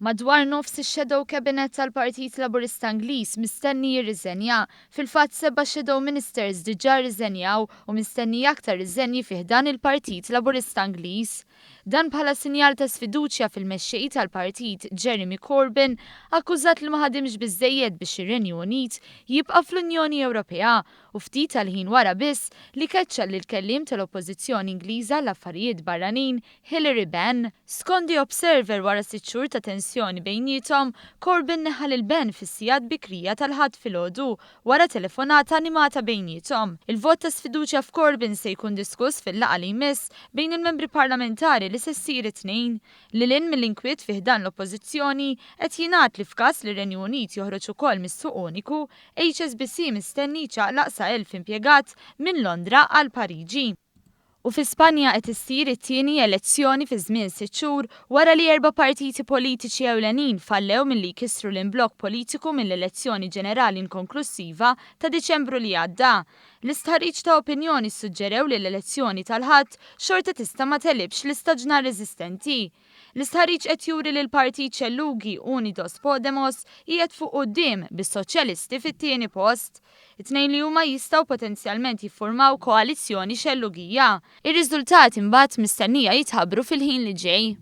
Madwar nofs ix-Shadow Cabinet tal-Partit Laburista Ingliż mistenni jirriżenja. Fil-fatt seba' Shadow Ministers diġà rriżenjaw u mistenni aktar riżenji fi ħdan il-Partit Laburista Ingliż. Dan bħala sinjal ta' sfiduċja fil-mexxej tal-partit Jeremy Corbyn, akkużat li ma ħadimx biżżejjed biex ir-Renju Unit jibqa' fl-Unjoni Ewropea u ftit tal-ħin wara biss li keċċa lill-kelliem tal-Oppożizzjoni Ingliża l-Affarijiet Barranin Hilary Benn. Skont The Observer, wara 6 xhur ta' tensjoni bejniethom, Corbyn neħħa lil Benn fis-sigħat bikrija tal-Ħadd filgħodu wara telefonata animata bejniethom. Il-vot ta' sfiduċja f'Corbyn se jkun diskuss fil-laqgħa li jmiss bejn il-membri parlamentari li se ssir it-Tnejn. Lil hinn mill-inkwiet fi ħdan l-Oppożizzjoni, qed jingħad li f'każ li r-Renju Unit joħroġ ukoll mis-suq uniku, HSBC mistenni jċaqlaq sa 1000 impjegat minn Londra għal Pariġi. U fi Spanja qed issir it-tieni elezzjoni fi żmien 6 xhur wara li erba' partiti politiċi ewlenin fallew milli jkissru l-imblokk politiku mill-elezzjoni ġenerali inkonklusiva ta' Diċembru li għadda. L-istħarriġ ta' opinjoni suġġerew li l-elezzjoni tal-Ħadd xorta tista' ma tegħlibx l-istaġnar eżistenti. L-istħarriġ qed juri li l-partit xellugi Unidos Podemos qiegħed fuq quddiem, bis-soċjalisti fit-tieni post. It-tnejn li huma jistgħu potenzjalment jiffurmaw koalizzjoni xellugija. Ir-riżultati mbagħad mistennija jitħabbru fil-ħin li ġej.